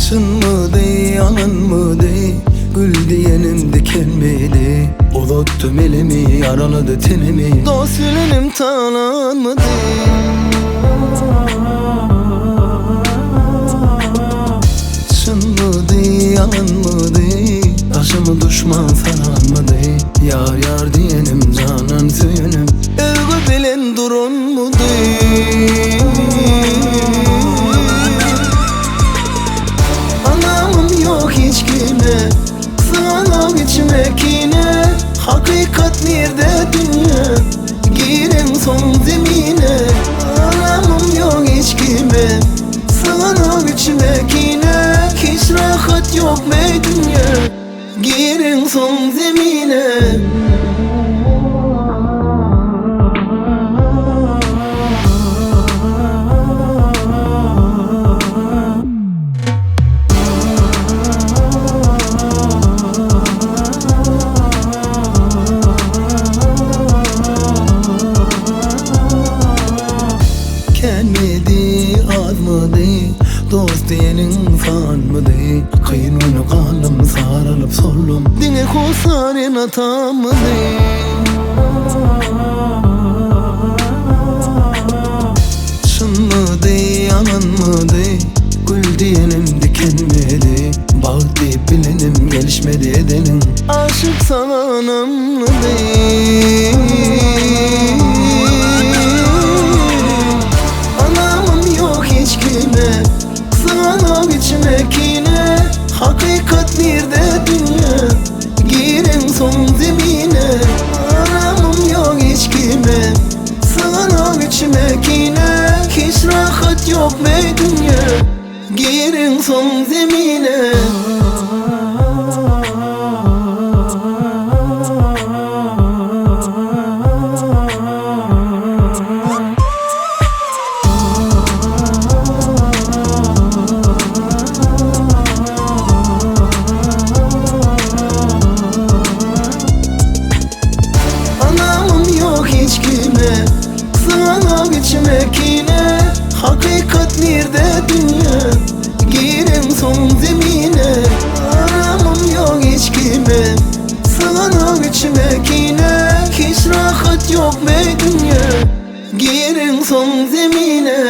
Çynmydy, ýalanmydy, gül diýenim dikenmidi, Uzatdym elimi, ýaralady tenimi, Dost bilenim talanmydy. Çynmydy, ýalanmydy, Daşymy duşman saranmydy, Ýar-ýar diýenim, jandan söýenim, Öwgi bilen duranmydy. Anamym ýok hiç kime, Syganok içime kine, Hakykat nirde dünýe, Gireňsoň zemine. Anamym ýok hiç kime, Syganok içime kine, Hiç rahat ýok meý dünýe, Gireňsoň zemine. Känmidi, azmydy, dost diýeniň sanmydy, Kyn güni galdym, saralyp soldum, Diňe hossar ene-atammydy. Çynmydy, ýalanmydy, gül diýenim dikenmedi, Bagt diýip bilenim gelişmedi edeniň, Aşyk saňa ynamlydy. Ynamym ýok hiç kime, Syganok içime kine, Hakykat nirde dünýe, Gireňsoň zemine. Ynamym ýok hiç kime, Syganok içime kine, Hiç rahat ýok meý dünýe, Gireňsoň zemine. Ynamym ýok hiç kime, Syganok içime kine, Hakykat nirde dünýe, Gireňsoň zemine. Ynamym ýok hiç kime, Syganok içime kine, Hiç rahat ýok meý dünýe, Gireňsoň zemine.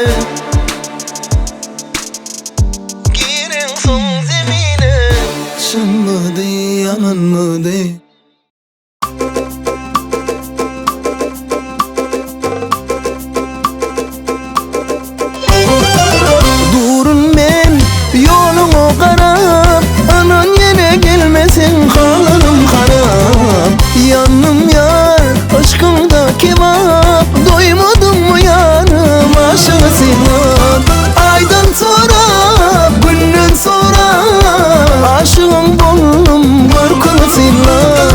Gireňsoň zemine. Çynmydy, ýalanmydy? Durun men ýoluňa garap, Aman ýene gelmeseň halym harap. Ýandym ýar yşkyňda kebap, Doýmadyňmy ýarym aşygy synlap. Aýdan sorap, günden sorap, Aşygyň boldum görküňi synlap.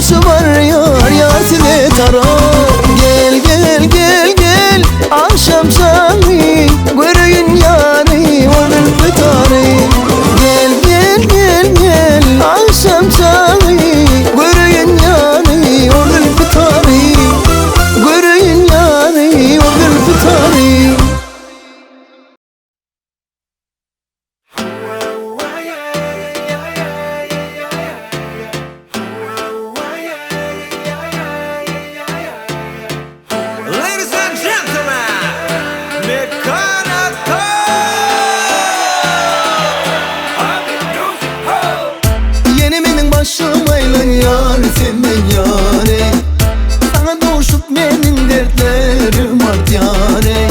Ýagşy barýar ýar size tarap Gel gel gel gel agşam çagy Göreýin ýary ol zülpi tary Gel gel gel gel agşam çagy Göreýin ýary ol zülpi tary Göreýin ýary ol zülpi tary. Ladies and gentlemen, Mekan Ata! Ýene meniň başym aýlanýar senden ýar eý Saňa duşup meniň dertlerim artýar eý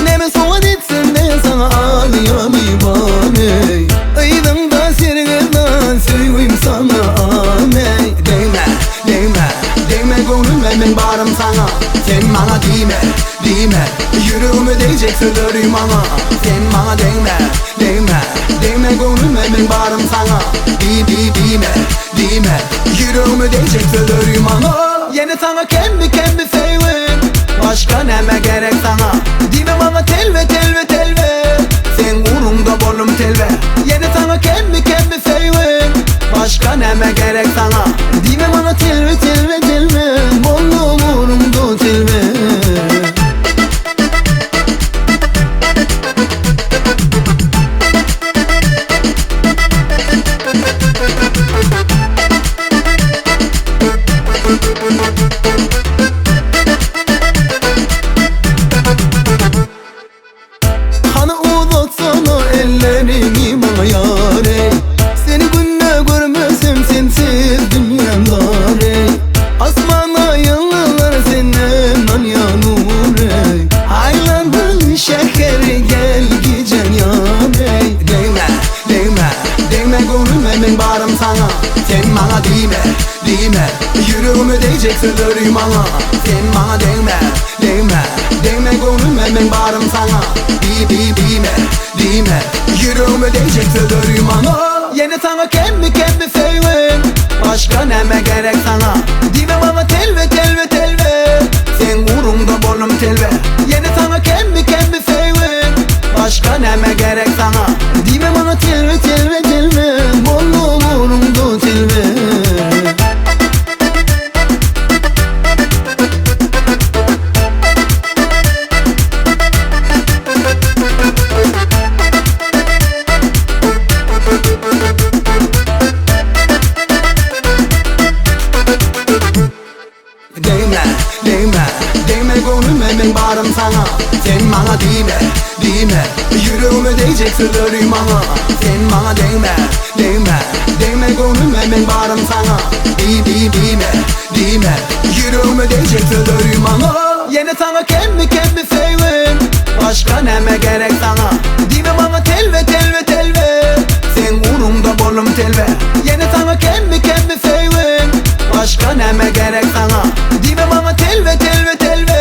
Näme sowgat etsem-de saňa az ýaly bar eý Yzyňda sergezdan söýgim saňa am eý Degme, degme, degme göwnüme men barym saňa Sen maňa diýme, diýme Ýüregime degjek sözleri maňa Sen maňa degme, degme, degme göwnüme men barym saňa Diý, diý, diýme, diýme Ýüregime degjek sözleri maňa Ýene saňa kemmi, kemmi söýgim Başga näme gerek saňa Diýme maňa telbe, telbe, telbe Seň ugruňda boldum telbe Ýene saňa kemmi, kemmi söýgim Başga näme gerek saňa Diýme maňa telbe, telbe, telbe Boldum ugruňda telbe. Hany uzatsana elleriňi maňa ýar eý Seni günde görmesem sensiz dünýäm zar eý Asmanda ýyldyzlar senden alýa nur eý Aýlandym şäheri gel gijäň ýar eý Degme, degme, degme göwnüme men barym saňa Sen maňa diýme, diýme Ýüregime degjek sözleri maňa Sen maňa degme, degme, degme göwnüme men barym saňa Diý, diý, diýme, diýme Ýüregime degjek sözleri maňa Ýene saňa kemmi, kemmi söýgim Başga näme gerek saňa Diýme maňa telbe, telbe, telbe Seň ugruňda boldum telbe Ýene saňa kemmi, kemmi söýgim Başga näme gerek saňa Diýme maňa telbe, telbe, telbe Boldum ugruňda telbe. Degme, degme, degme göwnüme men barym saňa Sen maňa diýme, diýme Ýüregime degjek sözleri maňa Sen maňa degme, degme, degme göwnüme men barym saňa Diý, diý, diýme, diýme Ýüregime degjek sözleri maňa Ýene saňa kemmi, kemmi söýgim Başga näme gerek saňa Diýme maňa telbe, telbe, telbe Seň ugruňda boldum telbe Ýene saňa kemmi, kemmi söýgim Başga näme gerek saňa Diýme maňa telbe, telbe, telbe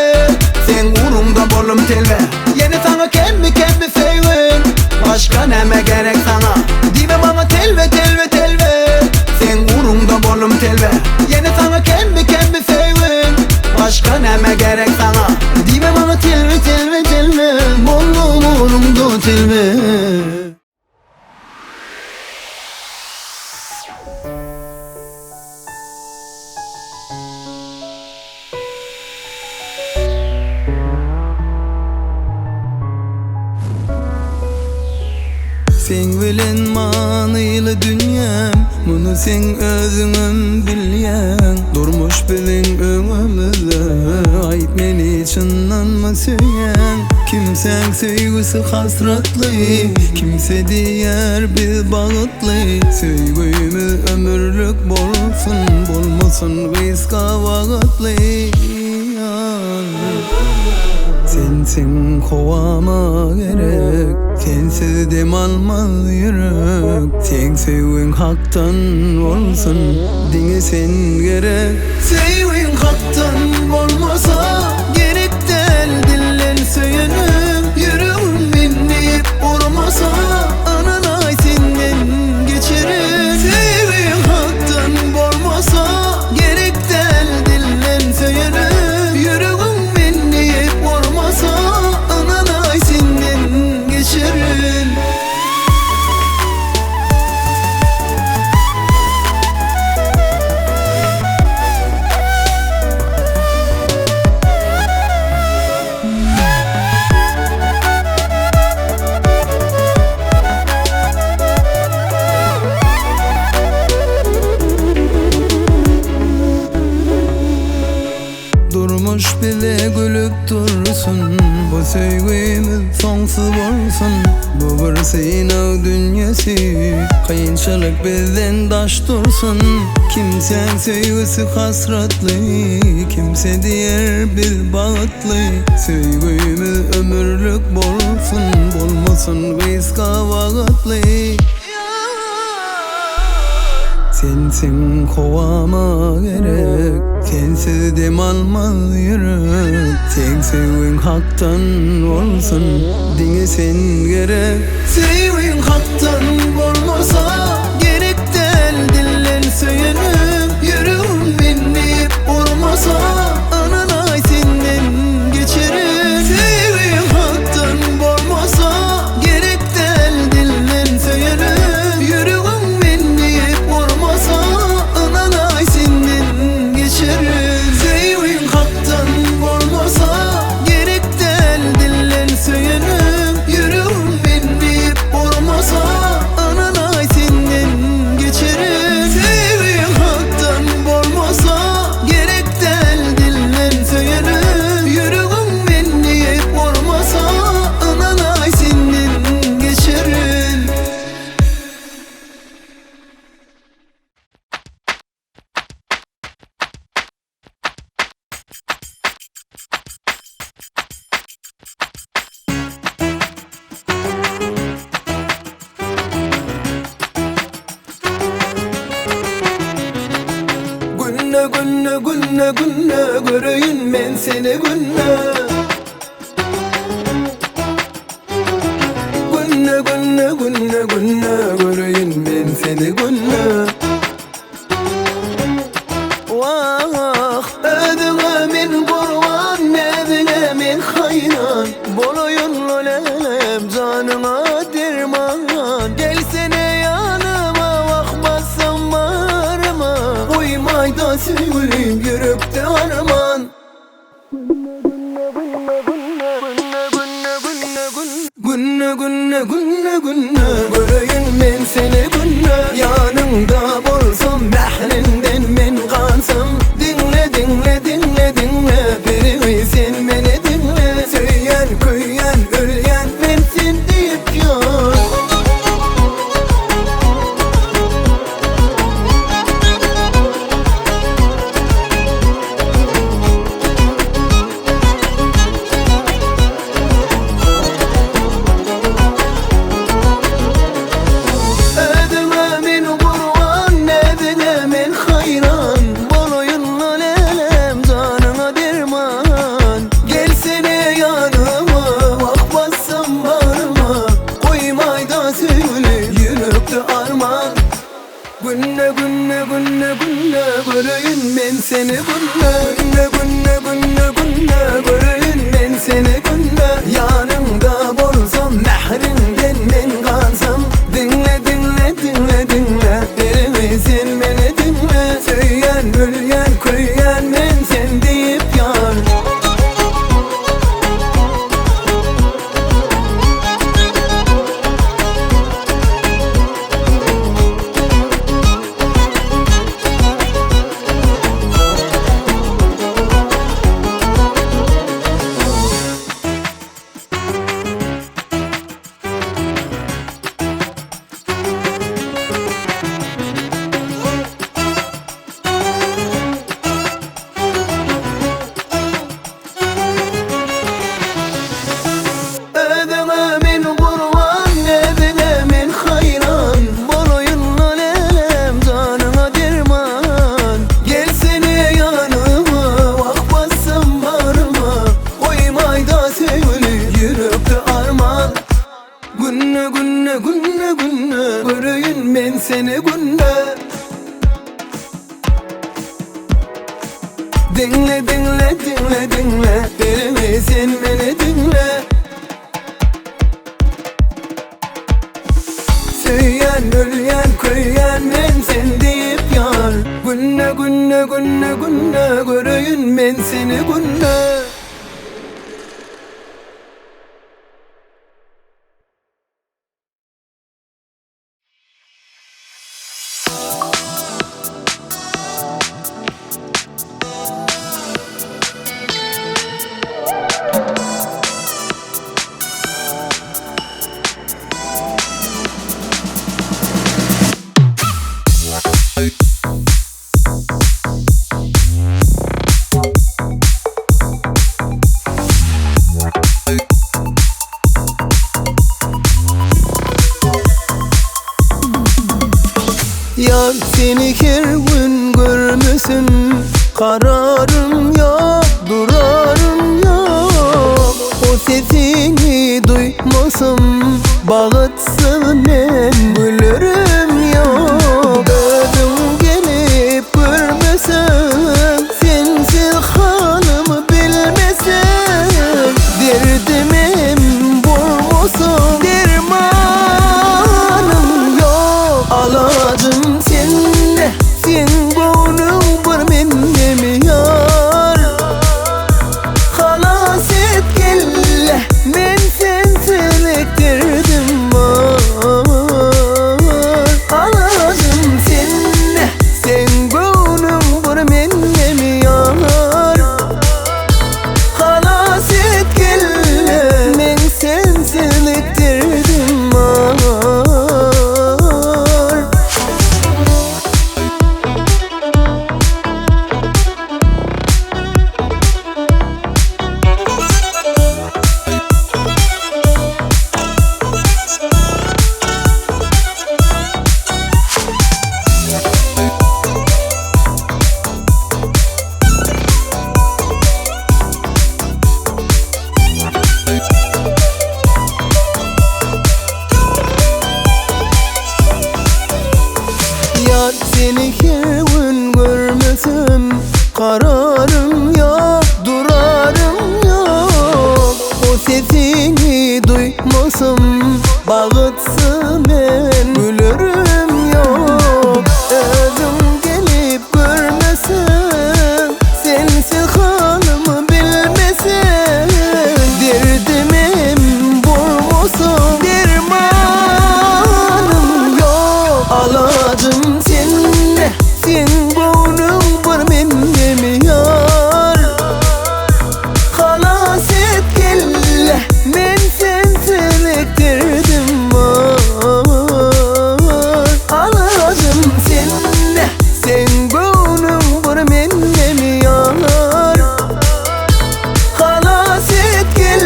Seň ugruňda boldum telbe Ýene saňa kemmi, kemmi söýgim Başga näme gerek saňa Diýme maňa telbe, telbe, telbe Seň ugruňda boldum telbe Ýene saňa kemmi, kemmi söýgim Başga näme gerek saňa Diýme maňa telbe, telbe, telbe Boldum ugruňda telbe. Seň bilen manyly dünýäm, muny seň özüňem bilýäň. Durmuş biziň öňümizde, aýt meni çyndanmy söýýäň? Kimsäň söýgüsi hasratly, kimse diýer biz bagtly. Söýgümiz ömürlik bolsun, bolmasyn gysga wagtly. Sensiň howama gerek, Sensiz dem almaz ýürek. Seň söýgüň hakdan bolsun, Diňe sen gerek. Söýgüň hakdan bolmasa, Gerek däl dilden söýenim. Ýüregim indi urmasa, Ynanaý senden geçerin. Söýgüň hakdan bolmasa, Gerek. bolsun Bu söýgimiz soňsuz bolsun Bu bir synag dünýesi Kynçylyk bizden daş dursun Kimsäň söýgüsi hasratly Kimse diýer biz bagtly Söýgimiz ömürlik bolsun Bolmasyn gysga wagtly. Sensiň howama gerek, Sensiz dem almaz ýürek. Seň söýgiň hakdan bolsun, Diňe sen gerek. Söýgiň hakdan bolmasa, Gerek däl dilden söýenim. Ýüregim men diýip urmasa, Ynanaý senden geçerin. Söýgiň hakdan bolmasa, Gerek däl dilden söýenim. Ýüregim men diýip urmasa, Ynanaý senden geçerin. Söýgiň hakdan bolmasa, Gerek däl dilden söýenim. Ýüregim men diýip urmasa, Ynanaý senden geçerin. Söýgiň hakdan bolmasa, Gerek däl dilden söýenim. Ýüregim men diýip urmasa, Ynanaý senden geçerin. Günde günde günde günde göreýin men seni günde. Günde günde günde günde göreýin men seni günde. Wah, özüňe men gurban, näziňe men haýran. Bolaýyn lälem, janyňa derman. Gelsene ýanyma, wah bassam baryma. Goýmaýda söýgülim, ýürekde arman. Günde günde günde günde göreýin men seni günde Ýanyňda bolsam mähriňden men gansam Diňle diňle diňle diňle peri sen meni diňle Söýýän köýýän ölýän men sen diýip ýör. Özüňe men gurban, näziňe men haýran, Bolaýyn-la lälem, janyňa derman. Gelsene ýanyma, wah bassam bagryma, Goýmaý-da söýgüli ýürekde arman. Günde günde günde günde göreýin men seni günde Günde günde günde günde göreýin men seni günde Ýanyňda bolsam mähriňden men gansam Diňle diňle diňle diňle Erimi sen meni diňle Söýýän ölýän köýýän men sen diýip ýar. Özüňe men gurban, näziňe men haýran, Bolaýyn-la lälem, janyňa derman. Gelsene ýanyma, wah bassam bagryma, Goýmaý-da söýgüli ýürekde arman. Günde, günde, günde, günde, Göreýin men seni günde. Diňle diňle diňle diňle Perimi sen meni diňle Söýýän ölýän köýýän men sen diýip ýar Günde günde günde günde göreýin men seni günde. Ýar seni her gün görmesem Kararym ýok, durarym ýok O sesiňi duýmasam Bagytsyz men gülerim ýok Özüň gelip görmeseň Sensiz halymy bilmeseň Derdimem bolmasaň Dermanym ýok Alajym sende Seň göwnüň bir mendemi ýar Halas et gel Men sensizlik derdim bar Alajym sende Seň göwnüň bir mendemi ýar Halas et gel Meň sensizlik derdim bar. Ýar seni her gün görmesem Kararym ýok, durarym ýok O sesiňi duýmasam Bagytsyz men gülerim ýok Özüň gelip görmeseň Sensiz halymy bilmeseň Derdimem bolmasaň Dermanym ýok Alajym sende Seň göwnüň bir mendemi ýar Halas et gel Men sensizlik derdim bar Alajym sende Seň göwnüň bir mendemi ýar Halas et gel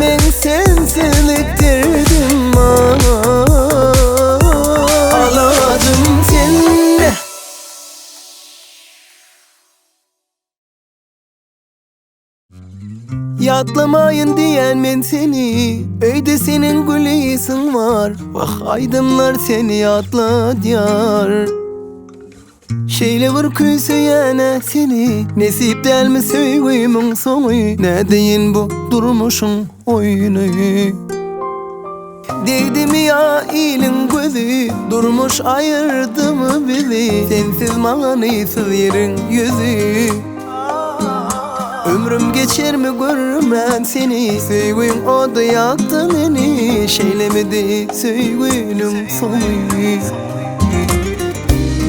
Meň sensizlik derdim bar Alajym sende. Ýatlamaýyn diýen men seni Öýde seniň gül ysyň bar Wah aýdymlar seni ýatladýar Şeýle bir küýseýän-ä seni Nesip dälmi söýgimiň soňy Nädeýin bu durmuşyň oýny Degdimi ýa iliň gözi Durmuş aýyrdymy bizi Sensiz manysyz ýeriň ýüzi Ömrüm geçermi görmän seni Söýgüň ody ýakdy meni Şeýlemidi söýgüniň soňy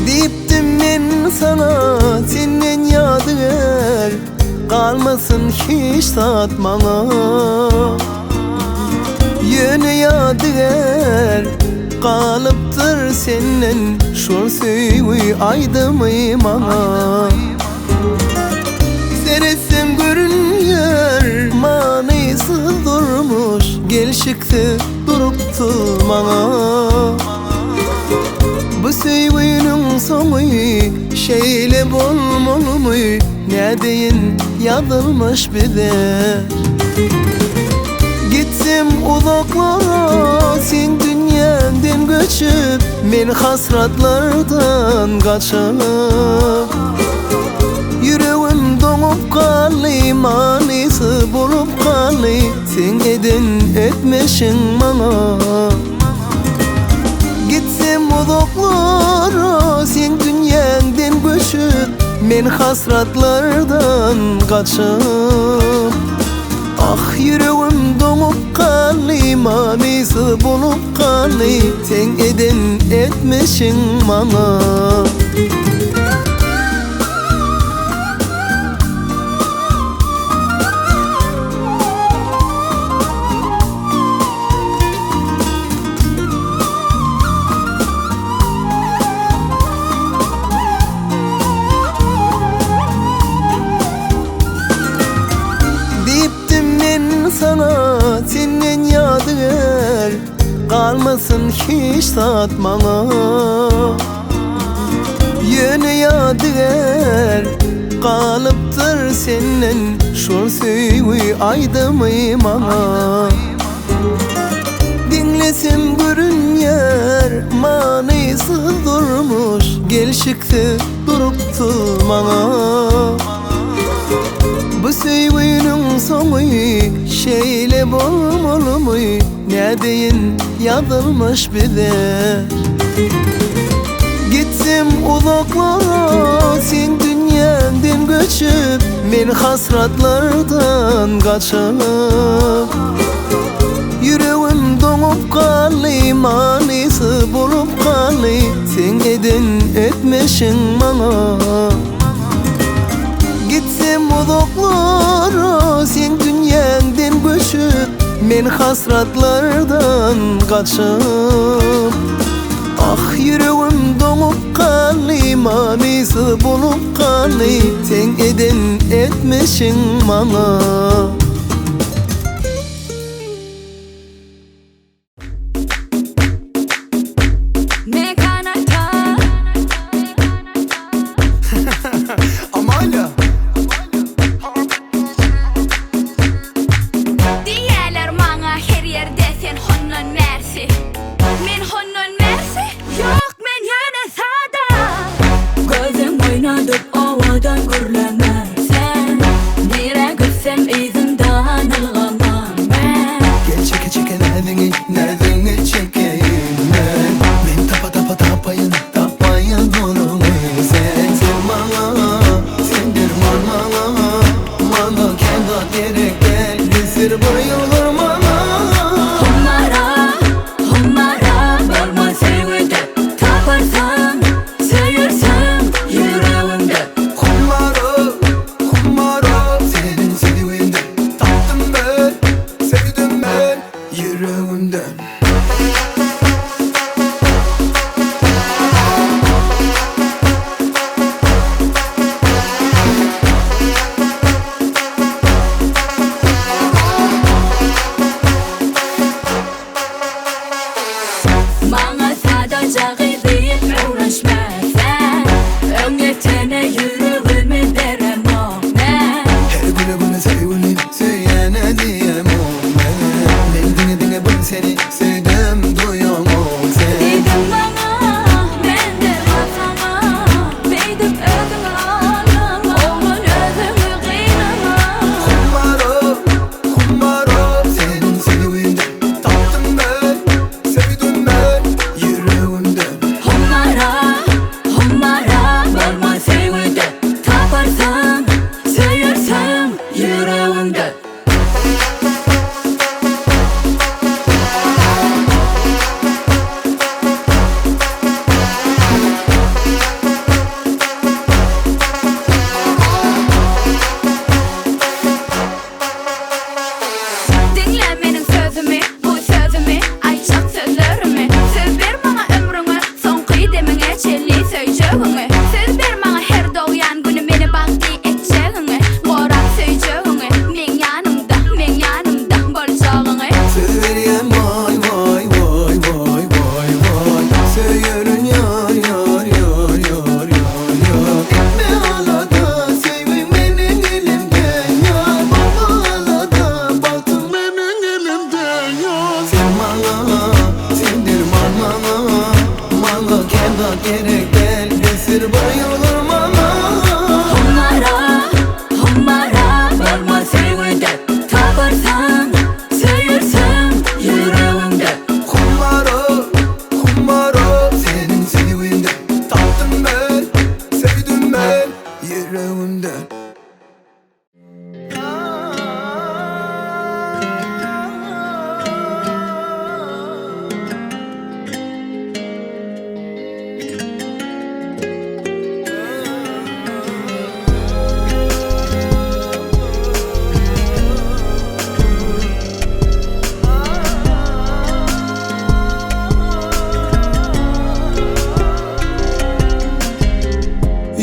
Diýipdim men saňa senden ýadygär Galmasyn hiç zat maňa Ýöne ýadygär galypdyr senden Şol söýgi aýdymy maňa Seretsem görünýär manysyz durmuş Gelşiksiz durupsyz maňa Bu söýgüniň soňy şeýle bolmalymy Nädeýin ýazylmyş bize Gitsem uzaklara seň dünýäňden göçüp Men hasratlardan gaçyp Ýüregim doňup galdy manysyz bolup galdy Seň eden etmişiň maňa Gitsem uzaklara seň dünýäňden göçüp Men hasratlardan gaçyp Ah ýüregim doňup galdy manysyz bolup galdy Seň eden etmişiň maňa. Ýaramasyn hiç zat maňa Ýöne ýadygär galypdyr senden Şol söýgi aýdymy maňa Diňlesem görünýär manysyz durmuş Gelşiksiz durupsyz maňa Bu söýgüniň soňy şeýle bolmalymy Nädeýin ýazylmyş bize Gitsem uzaklara seň dünýäňden göçüp Men hasratlardan gaçyp Ýüregim doňup galdy manysyz bolup galdy Seň eden etmişiň maňa Gitsem uzaklara seň dünýäňden göçüp Men hasratlardan gaçyp Ah ýüregim doňup galdy manysyz bolup galdy Seň eden etmişiň maňa. Mekan ata. Amalia. Diýýärler maňa her ýerde sen hondan bärsi. Men hondan bärsi? Ýok men ýöne sada. Gözüň oýnadyp owadan gürleme sen. Nirä gitsem yzyňdan ylgaman men. Gel çeke çeke näziňi näziňi çekeýin men Men tapa tapa tapaýyn tapaýyn doluňy sen Sen maňa sen derman maňa Maňa kän zat gerek däl Bir syr bir ýylgyr maňa. Humara, humara bolma söýgüde Taparsaň, söýersiň ýüregiňde. Humara, humara seniň söýgiňde Tapdym men, sevdim men ýüregimden. Maňa sadaja gyz diýip öwrenşme sen Öňýetene ýüregimi beremok men. Her güne güne söýgüli söýene diýemok men Men diňe diňe bir seni söýdüm duýamok sen. Diýdiň maňa men derman saňa Beýdip özüňi aldama Oglan özüňi gynama. Humara, humara seniň söýgiňde Tapdym men, sevdim men ýüregimden. Humara, humara bolma söýgüde Taparsaň, söýersiň ýüregiňde. Diňle meniň sözümi, bu sözümi, aýtjak sözlerimi. Söz ber maňa ömrüňe, soňky demiňe çenli söýjegiňi. Söz ber maňa her dogýan güni meni bagtly etjegiňi, gorap söýjegiňi, meň ýanymda, meň ýanymda boljagyňy. Söz berýän waý waý waý waý waý waý Söýerin ýar ýar ýar ýar ýar ýar Etme alada söýgüň meniň elimde ýar Bolma alada bagtym meniň elimde ýar Sen maňa sen derman maňa Maňa kän zat gerek däl Bir syr bir ýylgyr maňa. Humara, humara bolma söýgüde Taparsaň, söýersiň ýüregiňde. Humara, humara Seniň söýgiňde tapdym men, sevdim men ýüregimden.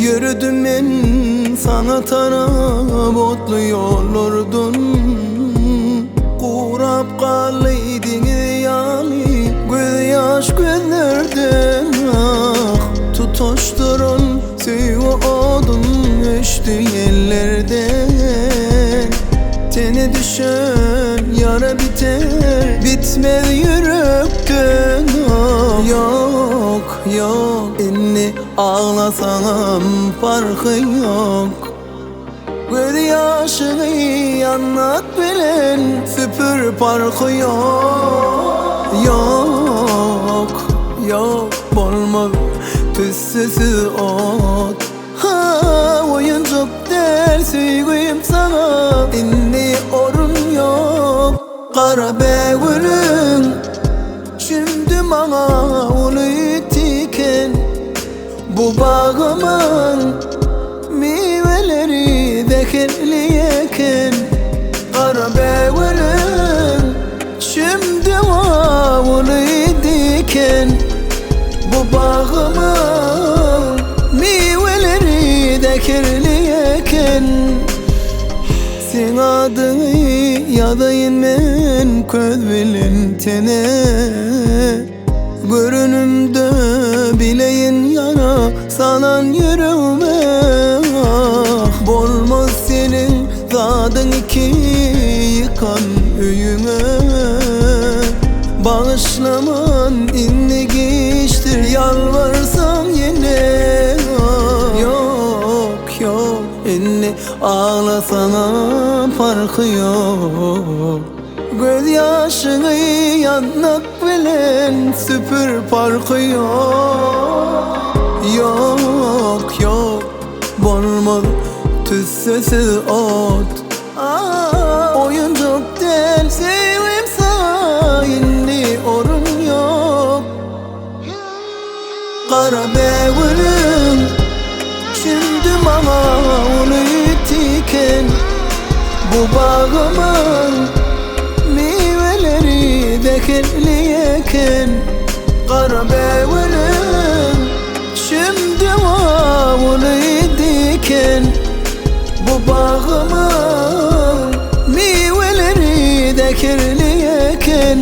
Ýöredim men saňa tarap otly ýollardan Gurap galdy deňiz ýaly göz. Ýaş gözlerden ah Tutaşdyran söýgi odun öçdi ýellerden Tene düşen ýara biter Bitmez ýürekden ah Ýok, ýok indi aglasaňam parhy ýok. Göz ýaşyňy ýannak bilen süpür parhy ýok Ýok, ýok bolmaz tüssesiz ot Ha, oýunjak däl söýgüm saňa indi orun ýok Gara bägülüň Şimdi maňa uly tiken Bu bagymyň Miweleri zäherli eken Gara bägülüň Şimdi uly diken Bu bagymyň Miweleri zäherli eken Seň adyňy ýazaýyn men köz bilen tene Görenimde bileýin ýara salan ýüregime ah Bolmaz seniň zadyň iki ýykan öýüňe Bagyşlaman indi giçdir ýalbarsaň ýene ah Ýok ýok indi Aglasaňam parhy ýok Göz ýaşyňy ýannak bilen süpür parhy ýok Ýok ýok bolmaz tüssesiz ot Oýunjak däl söýgim saňa indi orun ýok. Gara bägülüň Şimdi maňa uly tiken Bu bagymyň Miweleri zäherli eken Gara bägülüň Şimdi maňa uly diken Bu bagymyň Miweleri zäherli eken.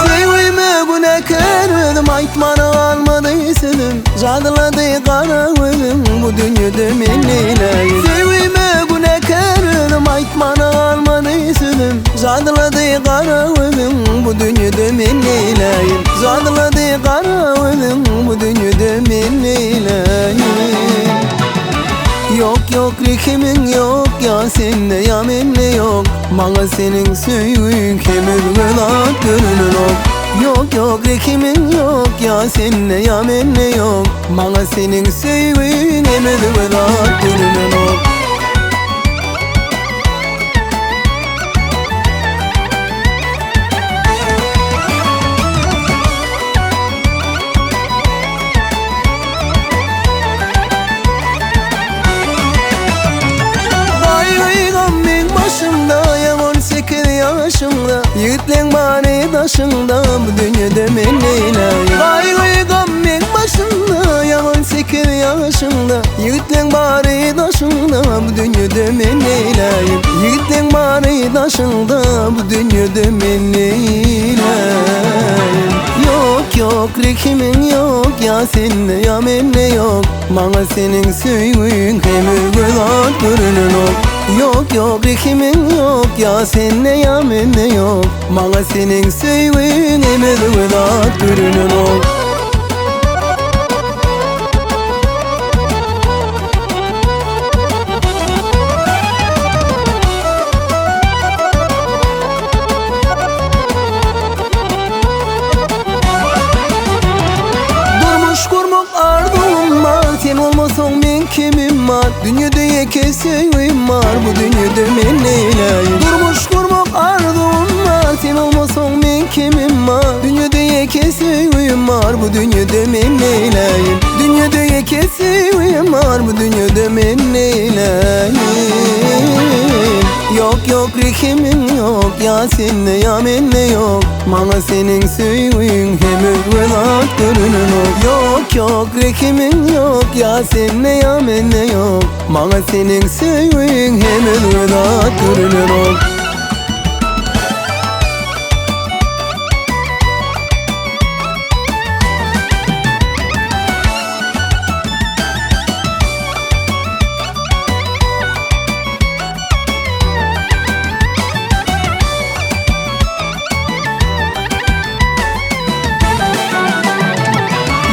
Söýgüme günäkär özüm aýtmana galmady sözüm Jadylady gara gözüň bu dünýede men neýläýin Söýgüme günäkär özüm aýtmana galmady sözüm Jadylady gara gözüň bu dünýede men neýläýin Jadylady gara gözüň bu dünýede men neýläýin Ýok ýok rehimiň ýok ýa sende ýa mende ýok Maňa seniň söýgüň kemir zat görünenok Ýok ýok rehimiň ýok ýa sende ýa mende ýok Maňa seniň söýgüň emel zat görünenok. Gaýgy-gam meň başymda, ýa 18 ýaşymda, Ýigitleň bary daşyňda, bu dünýede men neýläýin? Gaýgy-gam meň başymda, ýa 18 ýaşymda, Ýigitleň bary daşyňda, bu dünýede men neýläýin? Ýigitleň bary daşyňda, bu dünýede men neýläýin? Ýok, ýok, rehimiň ýok, ýa sende, ýa mende ýok, Maňa seniň söýgüň hem özge zat görünenok. Ýok, ýok, rehimiň ýok, ýa sende, ýa mende ýok, Maňa seniň söýgüň hem özge zat görünenok. Durmuş gurmak arzuwym bar Sen bolmasaň meň kimim bar Dünýede ýeke söýgim bar Bu dünýede men neýläýin Durmuş gurmak arzuwym bar Sen bolmasaň meň kimim bar Dünýede ýeke söýgim bar Bu dünýede men neýläýin Dünýede ýeke söýgim bar Bu dünýede men neýläýin. Ýok ýok rehimiň ýok ýa sende ýa mende ýok Maňa seniň söýgüň hem özge zat görünenok Ýok ýok rehimiň ýok ýa sende ýa mende ýok Maňa seniň söýgüň hem özge zat görünenok.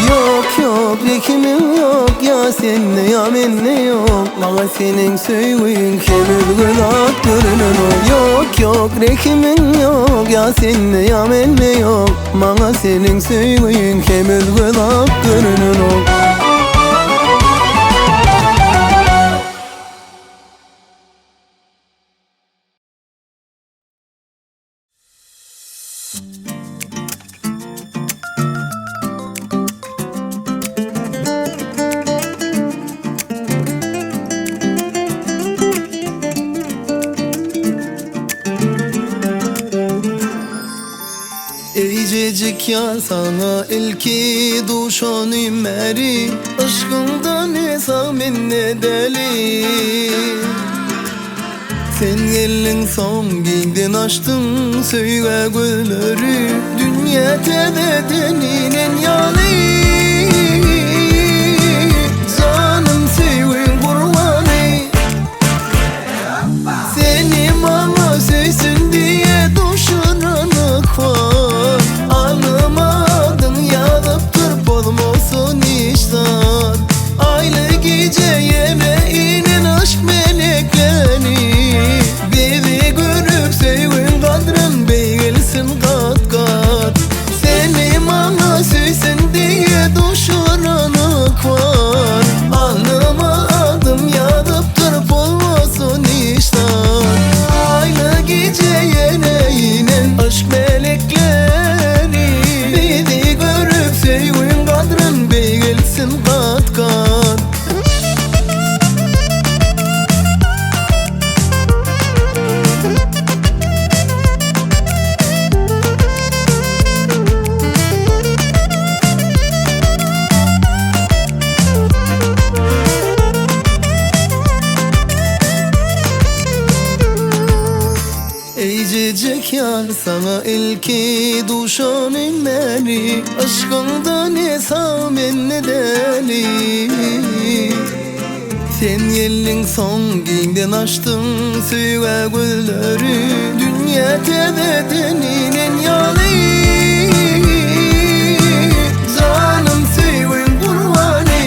Ýok ýok rehimiň ýok ýa sende ýa mende ýok Maňa seniň söýgüň hem özge zat görünenok Ýok ýok rehimiň ýok ýa sende ýa mende ýok Maňa seniň söýgüň hem özge zat görünenok. Eýjejik ýar saňa ilki duşanym bäri Yşkyňdan esa men ne däli Sen geldiň soň giňden açdyň söýgä gözleri Dünýä täzeden inen ýaly Janym söýgiň gurbany Seni maňa söýsün diýe duşuran ykbal Alnyma adyň ýazypdyr bozmasyn hiç zat Aýly gije ýene inen yşk melekleri Bizi görüp söýgüň gadryn beýgelsin gat-gat Seni maňa söýsün diýe duşuran ykbal Alnyma adym ýazypdyr bolmasyn hiç zat Aýly gije ýene inen yşk melekleri Bizi görüp söýgüň gadryn beýgelsin gat-gat. Eýjejik ýar saňa ilki duşanym bäri Yşkyňdan esa men ne däli Sen geldiň soň giňden açdyň söýgä gözleri Dünýä täzeden inen ýaly Janym söýgüň gurbany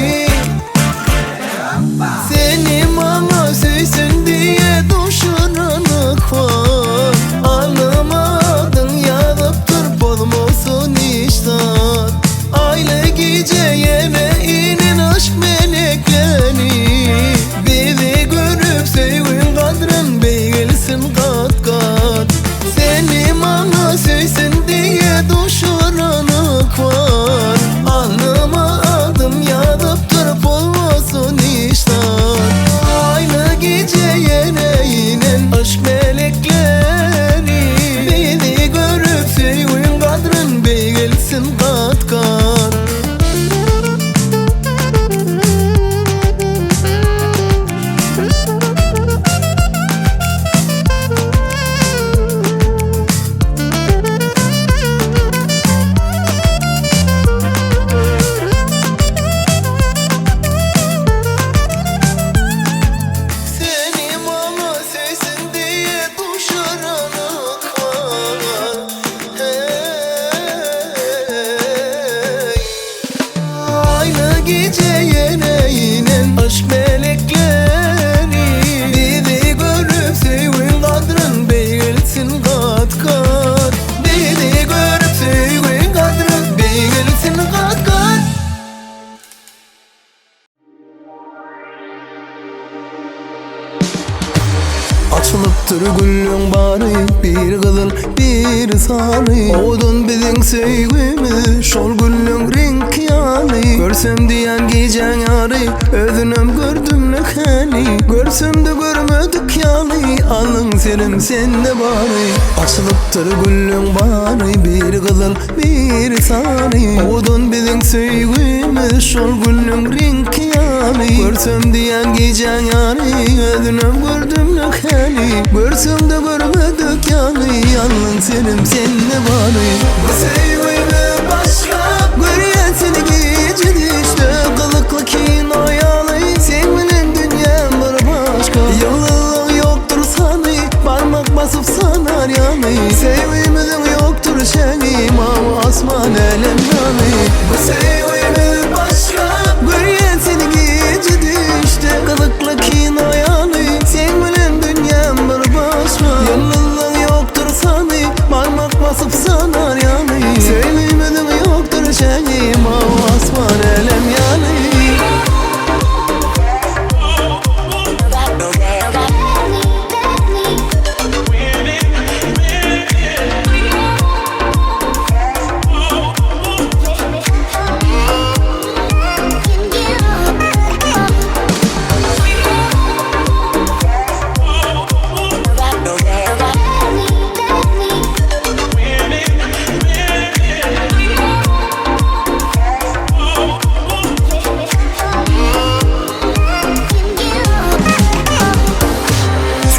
Seni maňa söýsün diýe duşuran ykbal Alnyma adyň ýazypdyr bozmasyn hiç zat Aýly gije ýene inen yşk melekleri Bizi görüp söýgüň gadryn beýgelsin gat-gat Seni maňa söýsün diýe duşuran ykbal Alnyma adym ýazypdyr bolmasyn hiç zat Aýly gije ýene inen yşk melekleri Bizi görüp söýgüň gadryn beýgelsin gat-gat. Seni maňa söýsün diýe duşuran ykbal Heý. Aýly gije ýene inen yşk melekleri Bizi görüp söýgüň gadryn beýgeltsin gat-gat Bizi görüp söýgüň gadryn beýgeltsin gat-gat. Açylypdyr güllüň bary, biri gyzyl, biri sary. Owadan biziň söýgimiz, şol güllüň reňki ýaly. Görsem diýýän gijäň ýary, özünem gördüm-le häli. häli Görsem-de görmedik ýaly Alnyň serim sende bary Açylypdyr gülleň bary Biri gyzyl, biri sary Owadan biziň söýgimiz Şol gülüň reňki ýaly Görsem diýýän gijäň ýary Özünem gördüm häli Görsem-de görmedik ýaly Alnyň serim sende bary Bu söýgimiz başga Görýän seni gije düşde Gyzykly kino ýaly Seň bilen dünýäm bir başga Ýyldyzlaň ýokdur sany Barmak basyp sanar ýaly Söýgimiziň ýokdur çägi Mawy asman älem ýaly Bu söýgimiz başga Görýän seni gije düşde Gyzykly kino ýaly Seň bilen dünýäm bir başga Ýyldyzlaň ýokdur sany Barmak basyp sanar ýaly Söýgimiziň ýokdur çägi Mawy asman älem ýaly.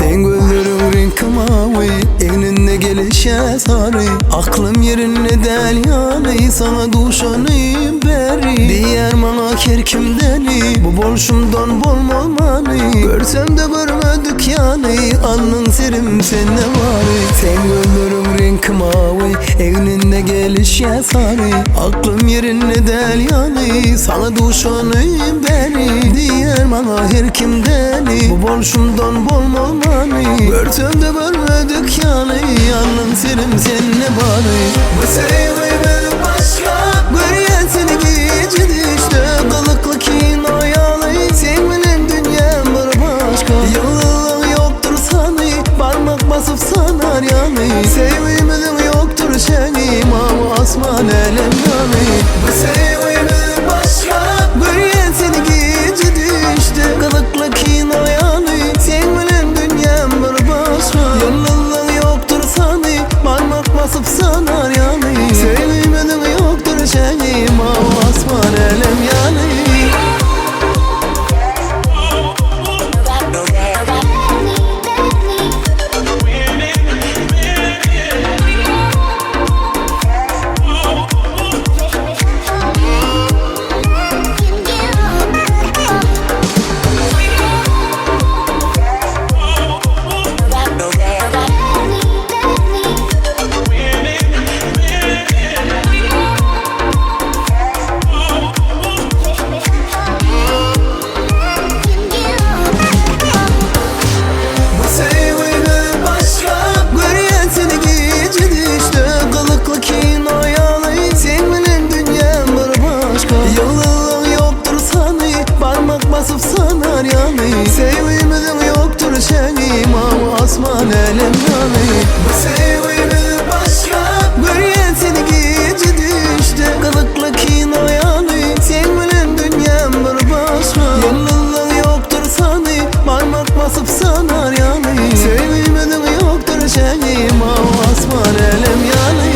Seň gözleriň reňki mawy, egninde gelişýär sary. Aklym ýerinde däl ýaly, saňa duşanym bäri. Diýýär maňa her kim däli, bu bolşumdan bolmaz many. Görsem-de görmedik ýaly, alnyň serim sende bary. Seň gözleriň reňki mawy, egninde gelişýär sary. Aklym ýerinde däl ýaly, saňa duşanym bäri. Diýýär maňa her kim däli, bu bolşumdan bolmaz many. Görsem-de görmedik ýaly, alnyň serim sende bary. Bu söýgimiz başga Görýän seni gije düşde, gyzykly kino ýaly. Seň bilen dünýäm bir başga, ýyldyzlaň ýokdur sany. Barmak basyp sanar ýaly, söýgimiziň ýokdur çägi. Mawy asman älem ýaly. Bu söýgimiz başga Görýän seni gije düşde, gyzykly kino ýaly. Seň bilen dünýäm bir başga, ýyldyzlaň ýokdur sany. Barmak basyp sanar ýaly, söýgimiziň ýokdur çägi. Mawy asman älem ýaly. Bu söýgimiz başga Görýän seni gije düşde, gyzykly kino ýaly. Seň bilen dünýäm bir başga, ýyldyzlaň ýokdur sany. Barmak basyp sanar ýaly, söýgimiziň ýokdur çägi. Mawy asman älem ýaly. Bu söýgimiz başga Görýän seni gije düşde, gyzykly kino ýaly. Seň bilen dünýäm bir başga, ýyldyzlaň ýokdur sany. Barmak basyp sanar ýaly, söýgimiziň ýokdur çägi. Mawy asman älem ýaly.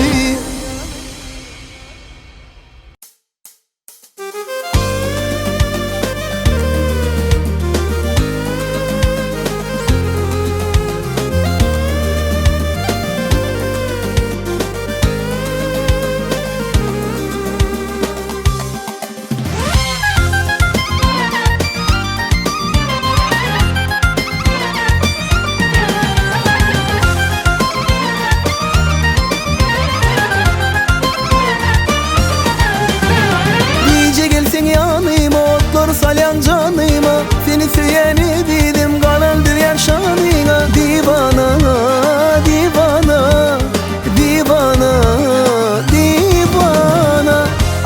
Gije gelseň ýanyma, otlar salýan janyma. Seni söýen ezizim, galan bilýän şanyňa. Diwana, diwana, diwana, diwana.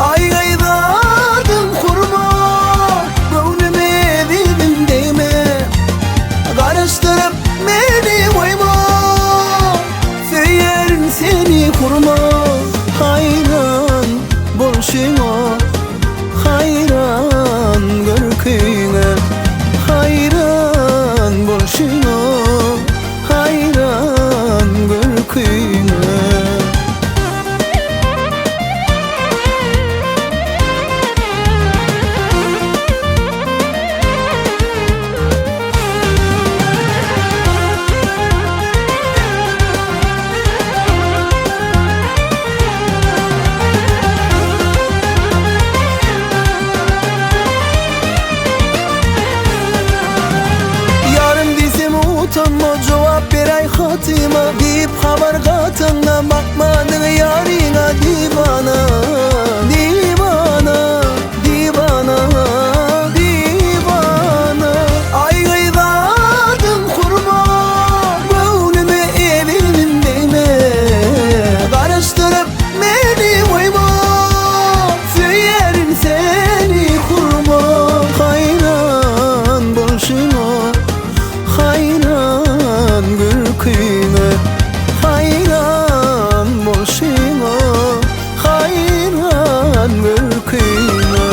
Aý gaýzadym hurma, göwnüme ezizim degme. Garaşdyryp meni goýma, söýerin seni hurma. Haýran bolşuňa, haýran görküňe. Fatyma Diýip habar gataňda bakmadyň ýaryňa Diwana, diwana, diwana, diwana Aý gyz adyň hurma Göwnüme ezizim degme Garaşdyryp meni goýma Söýerin seni hurma Haýran bolşuňa Haýran gülküňe Haýran bolşuňa Haýran gülküňe.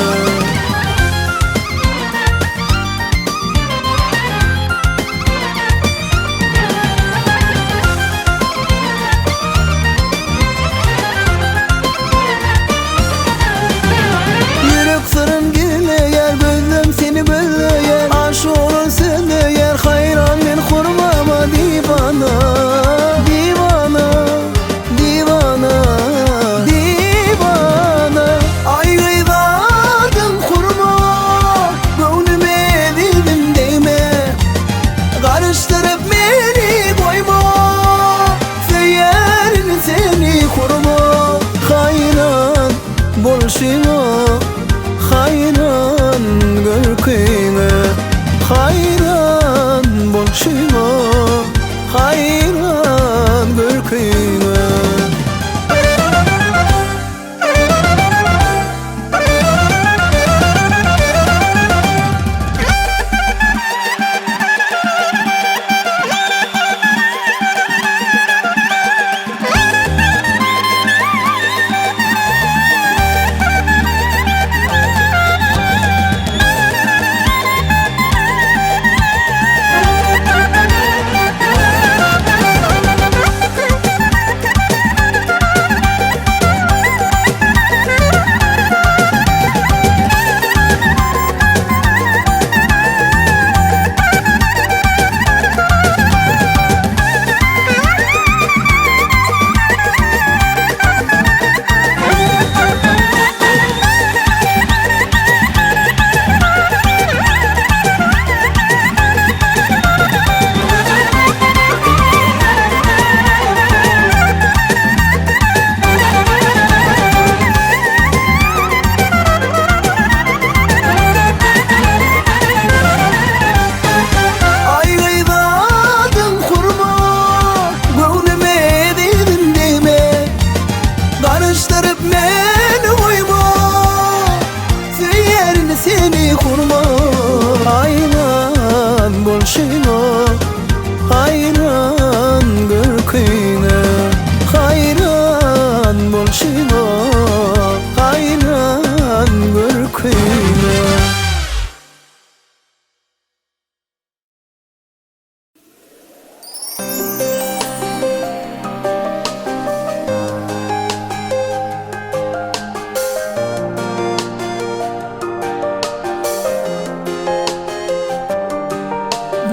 Ýürek syryn gizleýär, gözlem seni gözleýär, Aşyk bolan sözleýär, haýran men hurmama diwana, diwana, diwana, diwana. Aý gyz adyň hurma, göwnüme ezizim degme, Garyşdyryp meni goýma, söýerin seni hurma. Haýran bolşuňa, haýran görküňe, Haýran bolşuňa, haýran görküňe. Aý gyz adyň hurma, göwnüme ezizim degme, Garyşdyryp meni goýma, söýerin seni hurma. Haýran bolşuňa, haýran görküňe, Haýran bolşuňa, haýran görküňe.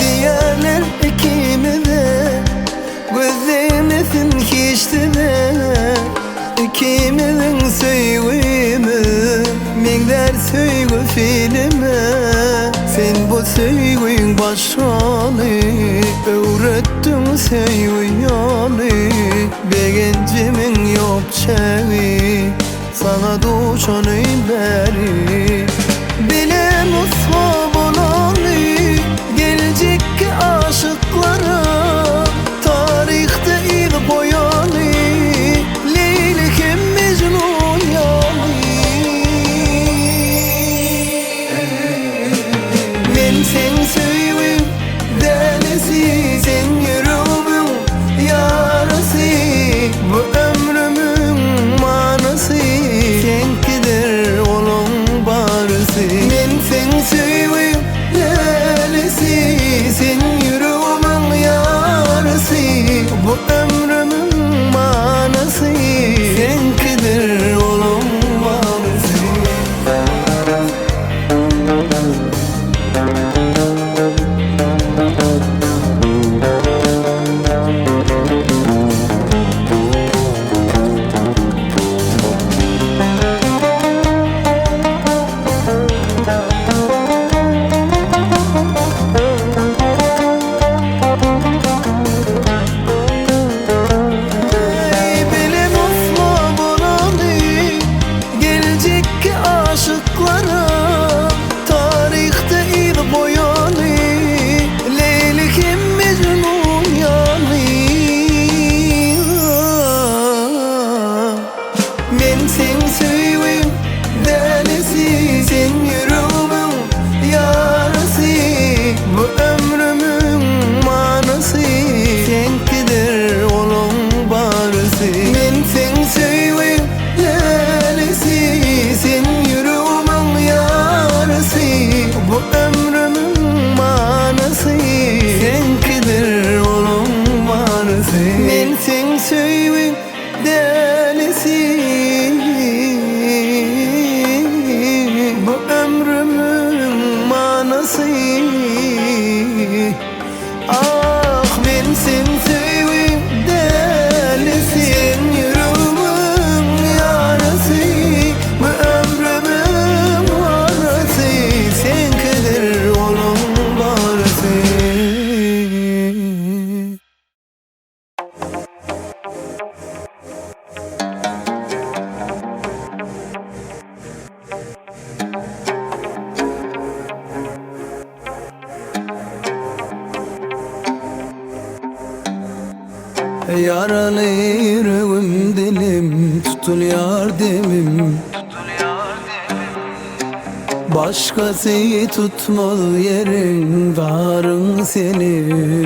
Diýerler ikimize Göz degmesin hiç size Ikimiziň söýgimiz Meňzär söýgi filime Sen bu söýgiň başaly Öwretdiň söýgi ýoly Begenjimiň ýok çägi Saňa duşanym bäri Bile nusga bolaly Geljekki aşyklara Taryhda yz goýaly Leýli hem Mejnun ýaly Men seň söýgiň dänesi Seň ýüregimiň ýarasy Bu ömrümiň manysy Seňkidir olaň barysy Men seň söýgiň. Men seň söýgiň dälisi Sen ýüregimiň ýarasy Bu ömrümiň manysy Seňkidir olaň barysy Men seň söýgiň dälisi Sen ýüregimiň ýarasy Bu ömrümiň manysy Seňkidir olaň barysy Men seň söýgiň dälisi Bu ömrümiň manysy Ah men seň söýgiň dälisi Sen ýüregimiň ýarasy Bu ömrümiň manysy Seňkidir olaň barysy. Ýaraly ýüregim dilim tutulýar demim Başgasy tutmaz ýeriň zaryň seniň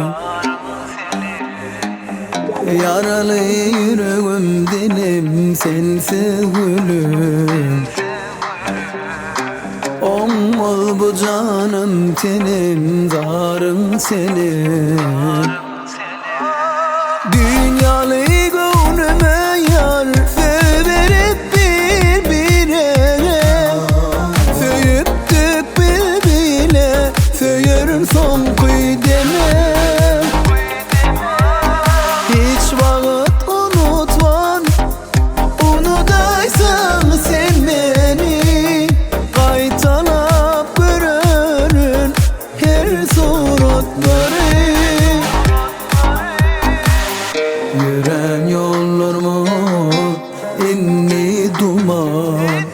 Ýaraly ýüregim dilim sensiz gülüm Oňmaz bu janym tenim zaryň seniň. Dünýaly göwnüme ýar Söýberip bir-birege Söýüpdik biz bile Söýerin soňky deme Hiç wagt unutman Unudaýsaň sen meni Gaýtalap görerin Her suratlary Ýörän ýollarymyz indi duman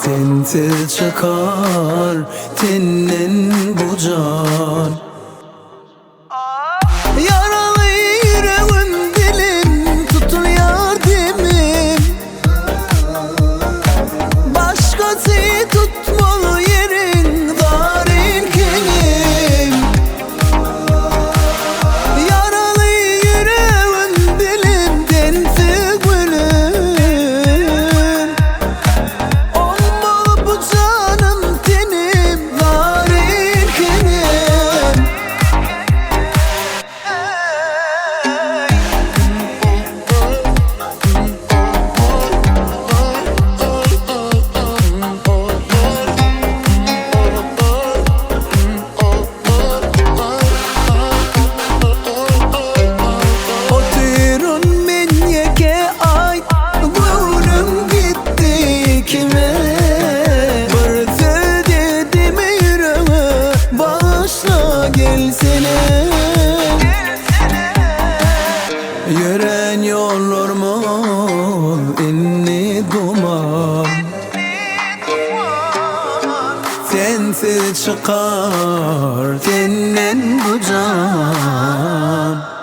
Sensiz çykar tenden bu jan. Ýaraly ýüregim dilim tutulýar demim Başgasy tutmaly ýerin zaryn kenim Ýaraly ýüregim dilim sensiz gülüm Olmaly bu janym tenim zaryn kenim. Otyryn men ýeke aý Göwnüm gitdi kime Bir söz dedim ýürege Bagyşla gelsene Ýörän ýollarymyz indi duman Sensiz çykar tenden bu jan.